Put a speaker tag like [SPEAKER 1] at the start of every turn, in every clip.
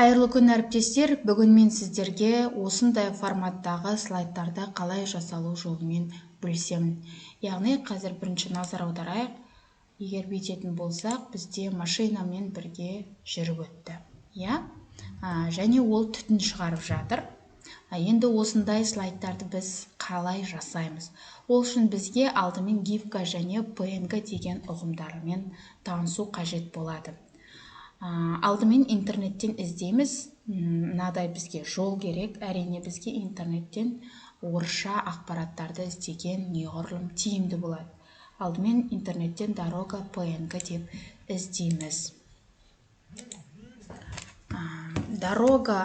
[SPEAKER 1] Қайырлы күн, әріптестер! Бүгін мен сіздерге осындай форматтағы слайдтарды қалай жасалу жолымен бөлісемін. Яғни қазір бірінші назар аударайық. Егер бүйтетін болсақ, бізде машинамен бірге жүріп өтті. Иә? Және ол түтін шығарып жатыр. Енді осындай слайдтарды біз қалай жасаймыз? Ол үшін бізге алдымен гифка және PNG деген ұғымдарымен танысу қажет болады. Алдымен интернеттен іздейміз. Мынадай бізге жол керек. Әрине, бізге интернеттен орысша ақпараттарды іздеген неғұрлым тиімді болады. Алдымен интернеттен «дорога PNG» деп іздейміз. Дорога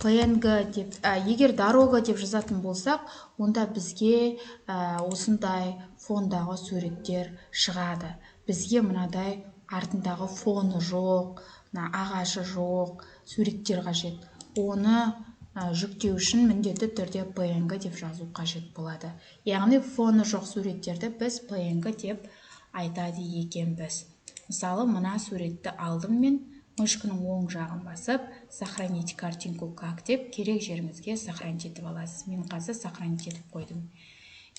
[SPEAKER 1] PNG деп, егер «дорога» деп жазатын болсақ, онда бізге осындай фондағы суреттер шығады. Бізге мынадай артындағы фоны жоқ, мына ағашы жоқ суреттер қажет. Оны жүктеу үшін міндетті түрде PNG деп жазу қажет болады. Яғни фоны жоқ суреттерді біз PNG деп айтады екенбіз. Мысалы, мына суретті алдым мен, мышканың оң жағын басып, «сохранить картинку как» деп керек жеріңізге сохранить етіп аласыз. Мен қазір сохранить етіп қойдым.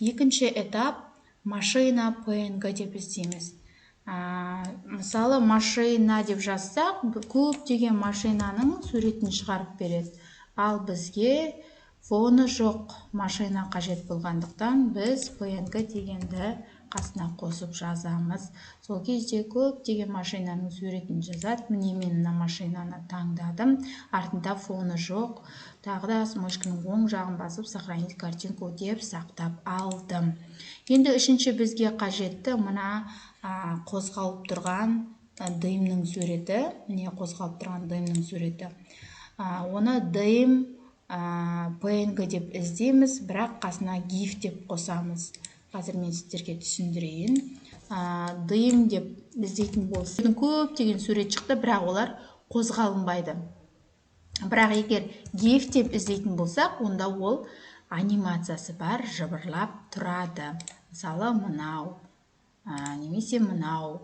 [SPEAKER 1] Екінші этап: «машина PNG» деп іздейміз. Мысалы, «машина» деп жазсақ, көптеген машинаның суретін шығарып береді. Ал бізге фоны жоқ машина қажет болғандықтан, біз PNG дегенді қасына қосып жазамыз. Сол кезде көптеген машинаның суретін жазады. Міне, мен мына машинаны таңдадым, артында фоны жоқ. Тағы да мышканың оң жағын басып, «сохранить картинку» деп сақтап алдым. Енді үшінші бізге қажетті мына қозғалып тұрған дымның суреті. Міне, қозғалып тұрған дымның суреті. Оны «дым PNG» деп іздейміз, бірақ қасына «гиф» деп қосамыз. Қазір мен сіздерге түсіндірейін. Дым деп іздейтін болсақ, көптеген сурет шықты, бірақ олар қозғалынбайды. Бірақ егер «гиф» деп іздейтін болсақ, онда ол анимациясы бар, жыбырлап тұрады. Мысалы, мынау немесе мынау,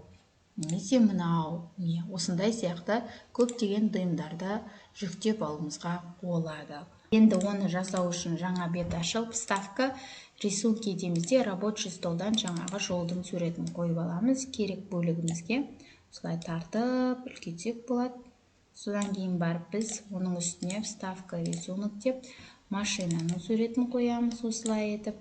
[SPEAKER 1] немесе мынау. Міне, осындай сияқты көптеген дымдарды жүктеп алуымызға болады. Енді оны жасау үшін жаңа бет ашып, «вставка», «рисунки» дейміз де, рабочий столдан жаңағы жолдың суретін қойып аламыз. Керек бөлігімізге осылай тартып үлкейтсек болады. Содан кейін барып біз оның үстіне «вставка», «рисунок» деп машинаның суретін қоямыз. Осылай етіп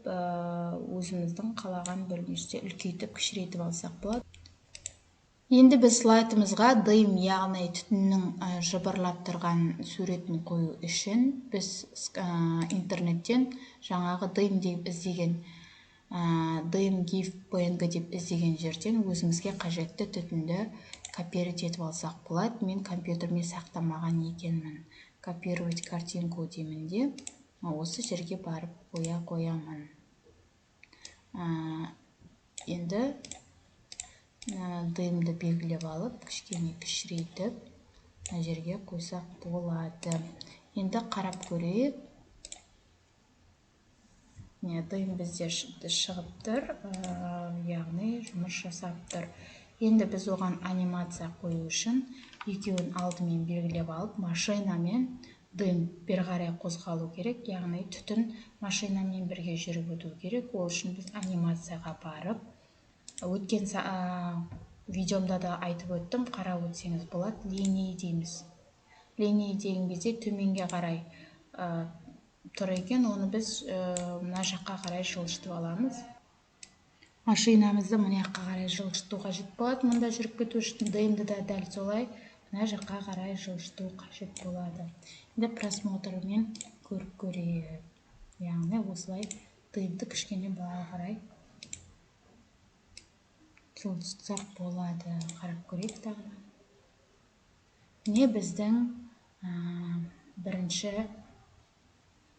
[SPEAKER 1] өзіміздің қалаған бөлігімізде үлкейтіп, кішірейтіп алсақ болады. Енді біз слайдымызға дым, яғни түтіннің жыбырлап тұрған суретін қою үшін біз интернеттен жаңағы дым деп іздеген, дым гиф PNG деп іздеген жерден өзімізге қажетті түтінді копировать етіп алсақ болады. Мен компьютеріме сақтамаған екенмін. «Копировать картинку» деймін де, осы жерге барып қоя қоямын. Енді дымды белгілеп алып, кішкене кішірейтіп, мына жерге қойсақ болады. Енді қарап көрейік. Міне, дым бізде шығып тұр, яғни жұмыс жасап тұр. Енді біз оған анимация қою үшін екеуін алдымен белгілеп алып, машинамен дым бері қарай қозғалу керек, яғни түтін машинамен бірге жүріп өту керек. Ол үшін біз анимацияға барып, өткен видеомда да айтып өттім, қарап өтсеңіз болады, «линии» дейміз. «Линии» деген кезде төменге қарай тұр екен. Оны біз мына жаққа қарай жылжытып аламыз. Машинамызды мына жаққа қарай жылжыту қажет болады мұнда жүріп кету үшін. Дымды да дәл солай мына жаққа қарай жылжыту қажет болады. Енді просмотрмен көріп көрейік. Яғни осылай дымды кішкене былай қарай жылжытсақ болады. Қарап көрейік тағы да. Міне, біздің бірінші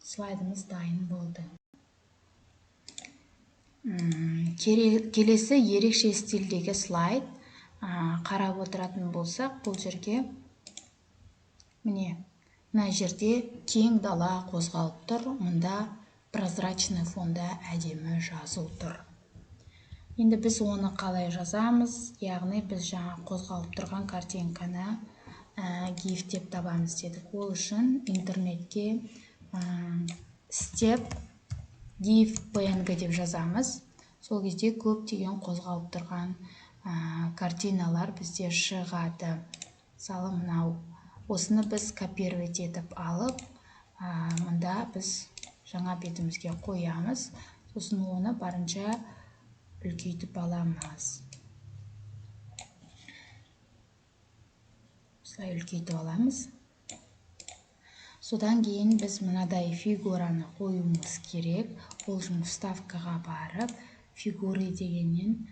[SPEAKER 1] слайдымыз дайын болды. Келесі ерекше стильдегі слайд. Қарап отыратын болсақ, бұл жерге, міне, мына жерде кең дала қозғалып тұр. Мұнда прозрачный фонда әдемі жазу тұр. Енді біз оны қалай жазамыз? Яғни біз жаңа қозғалып тұрған картинканы GIF деп табамыз дедік. Ол үшін интернетке степ GIF PNG деп жазамыз. Сол кезде көптеген қозғалып тұрған картиналар бізде шығады. Мысалы, мынау. Осыны біз копировать етіп алып, мында біз жаңа бетімізге қоямыз. Сосын оны барынша үлкейтіп аламыз. Осылай үлкейтіп аламыз. Содан кейін біз мынадай фигураны қоюымыз керек. Ол үшін вставкаға барып, фигуры дегеннен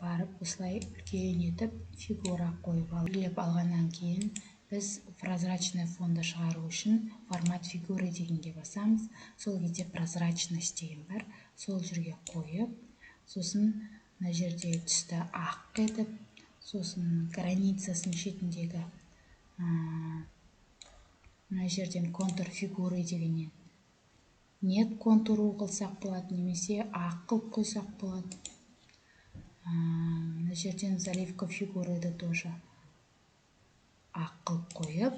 [SPEAKER 1] барып, осылай үлкен етіп фигура қойып алып, белгілеп алғаннан кейін біз прозрачный фонды шығару үшін формат фигуры дегенге басамыз. Сол кезде прозрачность деген бар. Сол жерге қойып, сосын мына жерде түсті ақ етіп, сосын границасын шетіндегі мына жерден контур фигуры дегеннен нет контуру қылсақ болады, немесе ақ қылып қойсақ болады. Мына жерден заливка фигурыды тоже ақ қылып қойып,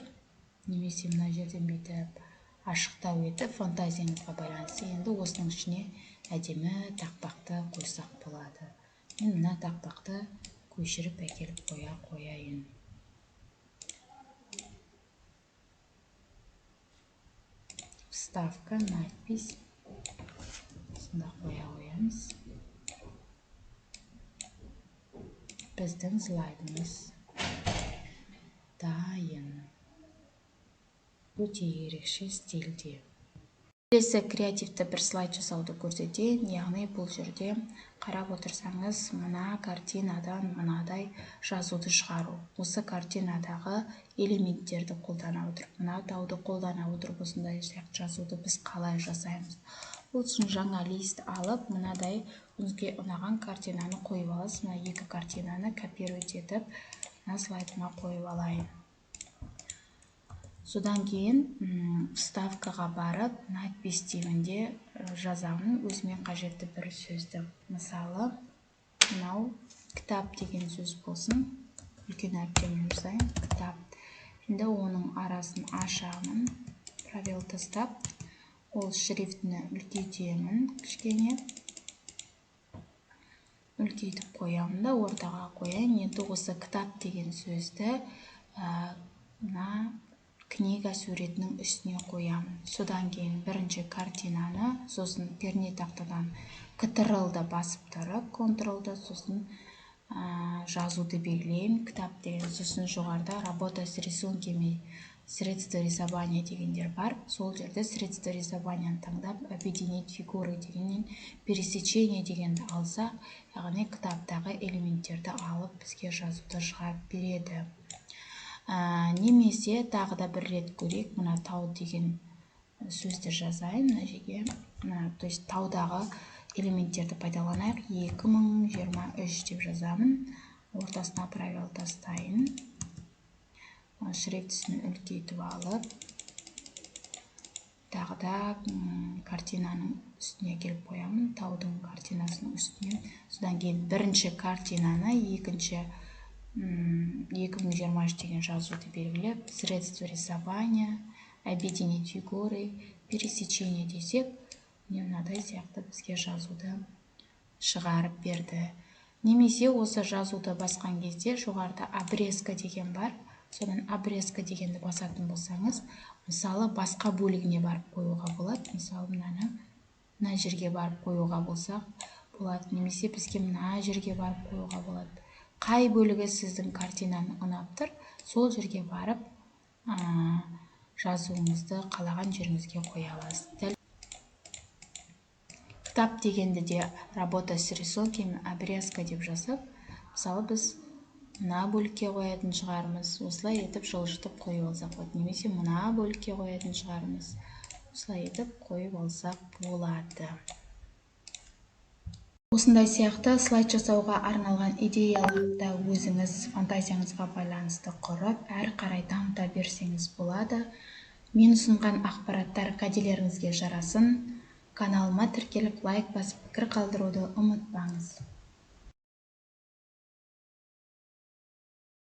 [SPEAKER 1] немесе мына жерден бүйтіп ашықтау етіп, фантазияңызға байланысты. Енді осының ішіне әдемі тақпақты қойсақ болады. Мен мына тақпақты көшіріп әкеліп қоя қояйын. Вставка, надпись. Осында қоя қоямыз. Біздің слайдымыз дайын. Өте ерекше стильде. Келесі креативті бір слайд жасауды көрсетейін. Яғни бұл жерде қарап отырсаңыз, мына картинадан мынадай жазуды шығару. Осы картинадағы элементтерді қолдана отырып, мына тауды қолдана отырып, осындай сияқты жазуды біз қалай жасаймыз? Ол үшін жаңа лист алып, мынадай өзіңізге ұнаған картинаны қойып аласыз. Мына екі картинаны копировать етіп, мына слайдыма қойып алайын. Содан кейін вставкаға барып, надпись деймінде жазамын өзіме қажетті бір сөзді. Мысалы, мынау кітап деген сөз болсын. Үлкен әріптермен жазайын. Кітап. Енді оның арасын ашамын, пробел тастап, ол шрифтіні үлкейтемін, кішкене үлкейтіп қоямын да ортаға қояйын. Енді осы кітап деген сөзді мына книга суретінің үстіне қоямын. Содан кейін бірінші картинаны, сосын пернетақтадан Ctrl-ды басып тұрып, Ctrl-ды, сосын жазуды белгілеймін, кітап деген. Сосын жоғарыда работа с рисунками, средства рисования дегендер бар. Сол жерде средства рисованияны таңдап, объединить фигуры дегеннен пересечение дегенді алсақ, яғни кітаптағы элементтерді алып бізге жазуды шығарып береді. Немесе тағы да бір рет көрейік, мына тау деген сөзді жазайын мына жерге, то есть таудағы элементтерді пайдаланайық. 2023 деп жазамын, ортасына пробел тастайын, шрифтісін үлкейтіп алып, тағы да картинаның үстіне келіп қоямын, таудың картинасының үстіне. Содан кейін бірінші картинаны, екінші 2023 деген жазуды белгілеп, средства рисования, объединить фигуры, пересечение десек, міне мынадай сияқты бізге жазуды шығарып берді. Немесе осы жазуды басқан кезде жоғарыда обрезка деген бар. Содан обрезка дегенді басатын болсаңыз, мысалы басқа бөлігіне барып қоюға болады. Мысалы мынаны мына жерге барып қоюға болсақ болады, немесе бізге мына жерге барып қоюға болады. Қай бөлігі сіздің картинаны ұнап тұр, сол жерге барып жазуыңызды қалаған жеріңізге қоя аласыз. Кітап дегенді де работа с рисунками, обрезка деп жазып, мысалы біз мына бөлікке қоятын шығармыз, осылай етіп жылжытып қойып алсақ болады, немесе мына бөлікке қоятын шығармыз, осылай етіп қойып алсақ болады. Осындай сияқты слайд жасауға арналған идеяларды өзіңіз фантазияңызға байланысты құрып, әрі қарай дамыта берсеңіз болады. Мен ұсынған ақпараттар кәделеріңізге жарасын. Каналыма тіркеліп, лайк басып, пікір қалдыруды ұмытпаңыз.